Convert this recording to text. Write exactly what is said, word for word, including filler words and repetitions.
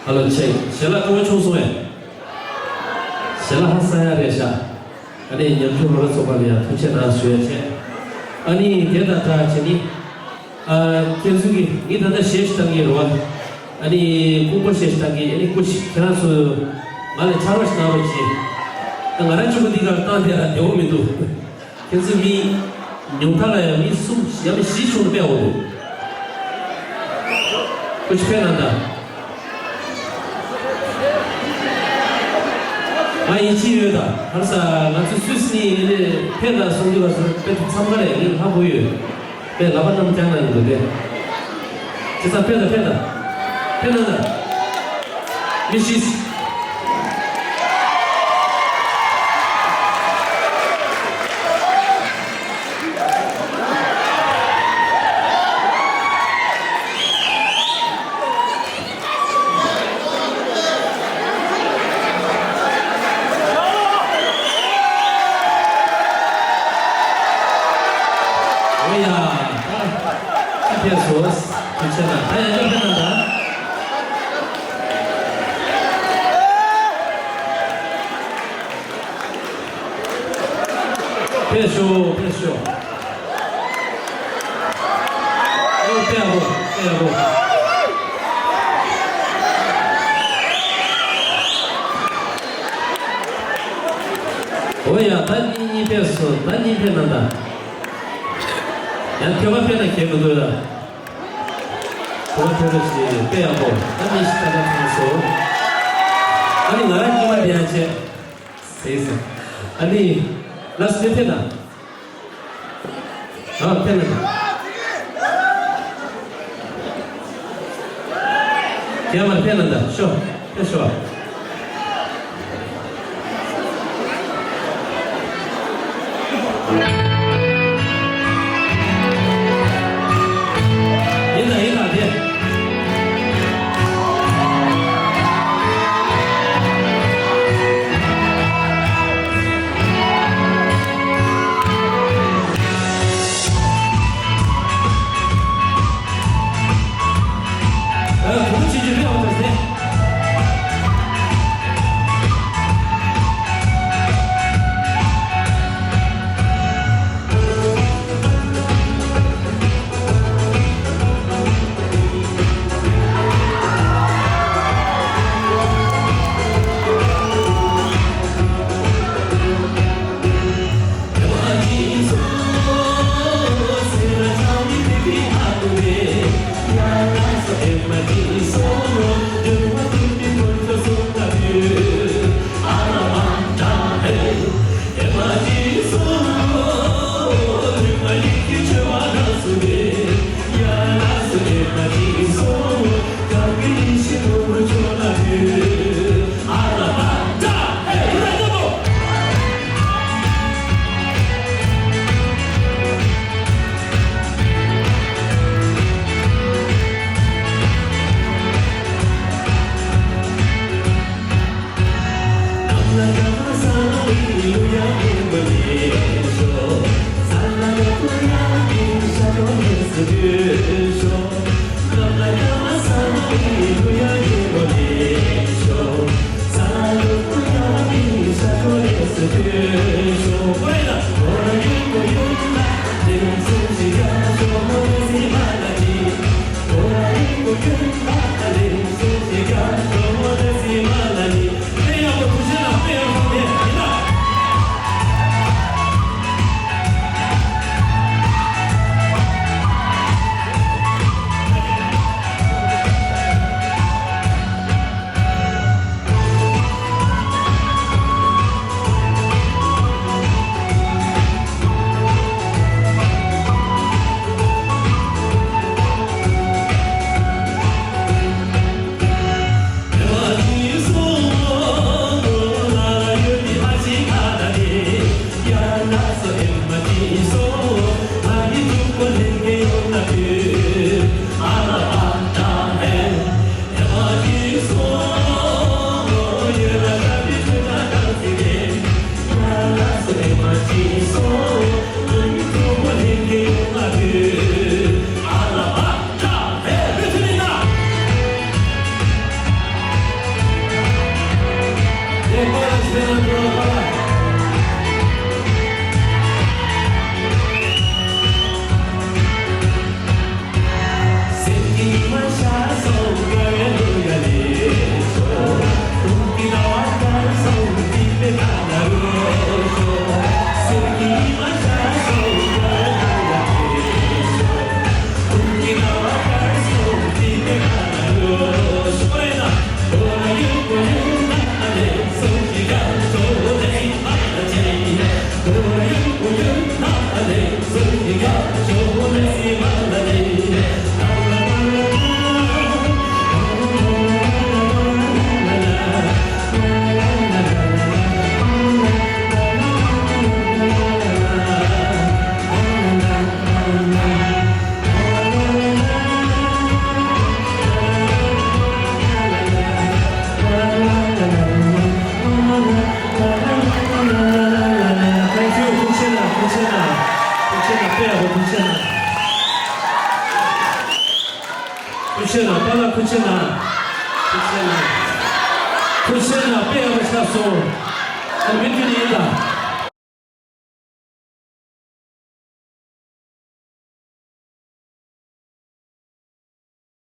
ཧ་ལོ་ཆེ། ཞལ་ལག་སྐར་མ་ཆུང་སོང་བས། ཞལ་ལག་ཧ་སང་ཡ་རེད་ཤག་ཨ་ནི་ཉམས་ཆུང་རོགས་ར་ཚོགས་པ་ལ་ཡང་ཐུགས་རྗེ་གནང་ཞུ་ཡ་བྱས། ཨ་ནི་དེ་དང་སྦྲགས་བྱས་ནི། ཨ། ཁྱེད་ཚོ་གིས་ངས་ད་ལྟ་གཞས་ཤིག་བཏང་གི་རེད་བ། ཨ་ནི་ཀུན་པ་གཞས་ཤིག་བཏང་གི། ཨ་ནི་སྐུ་མཁྱེན་ཁྱེད་རང་ཚོ་ང་ལ་ཆར་པ་ཞིག་གནང་རོགས་གྱིས། ད་ང་རང་གཅིག་པོ་འདི་གར་བཏང་བསྡད་ན་བདེ་པོ་མི་འདུག་ཁྱེད་ཚོ་མི་ཉུང་མཐའ་ལ་ཡང་མི་གསུམ་ཡང་མི་བཞི་བྱུང་ན་དཔེ་ཡག་པོ་འདུག་ཁོ་ཅིག་ཕེབས་གནང་དང་། ང་ཡིད་ཆེས་ཡོད་ད། ག་རེ་ཟ། ང་ཚོ་སུད་སི་ནས་ཕེབས་དང་གསུང་རྒྱུ་ག་ཚོད་དཔེ་མཚམས་ཁ་ལས་ངས་ཧ་གོ་ཡོད། དཔེ་ལག་པ་གནམ་བརྐྱངས་གནང་གི་འདུག་སྟེ། བྱས་ཙང་ཕེབས་དང་། ཕེབས་དང་། ཕེབས་གནང་དང་། མི་ཤིས། འོ་ཡ། ད་ཅི་ཕེབས་སོང་། ཐུགས་རྗེ་གནང་། ད་ཡང་བསྐྱར་ཕེབས་གནང་དང་། ཕེབས་ཤོག་ཕེབས་ཤོག་ཨོ་དཔེ་ཡག་པོ། དཔེ་ཡག་པོ། འོ་ཡ། ད་གཉིས་གཉིས་ཕེབས་སོང་། ད་གཉིས་ཕེབས་གནང་དང་། ཡང་ཐོས་པ་ཕེབས་ན་གལ་མི་འདུག་ལ། ཐོས་པ་ཕེབས་རོགས་ཞེས། དཔེ་ཡག་པོ། ད་མི་ཤིས་ད་ལྟ་ཚང་སོང་། ཨ་ནི་ང་རང་གཉིས་མ་དེ་ཡང་བྱས། ཟེར་སོང་། ཨ་ནི་ལགས་སོ། དེ་ཕེབས་དང་། ཨ། ཕེབས་གནང་དང་། རྒྱ་མར་ཕེབས་གནང་དང་། ཤོག་ཕེབས་ཤོག་ཡིན་དང་། ཡིན་དང་། དེ། ཨ། གོང་ཆེ་ཆེ་རེད་འོང་ད་ཟེ། ཁུ་ཆེ་ན། ཁུ་ཆེ་ན། པཱ་ལགས་ཁུ་ཆེ་ན། ཁུ་ཆེ་ན། ཁུ་ཆེ་ན་དཔེ་ཡག་པོ་ཆགས་སོང་། ཨ་མི་མཐུན་ཡིན་ད།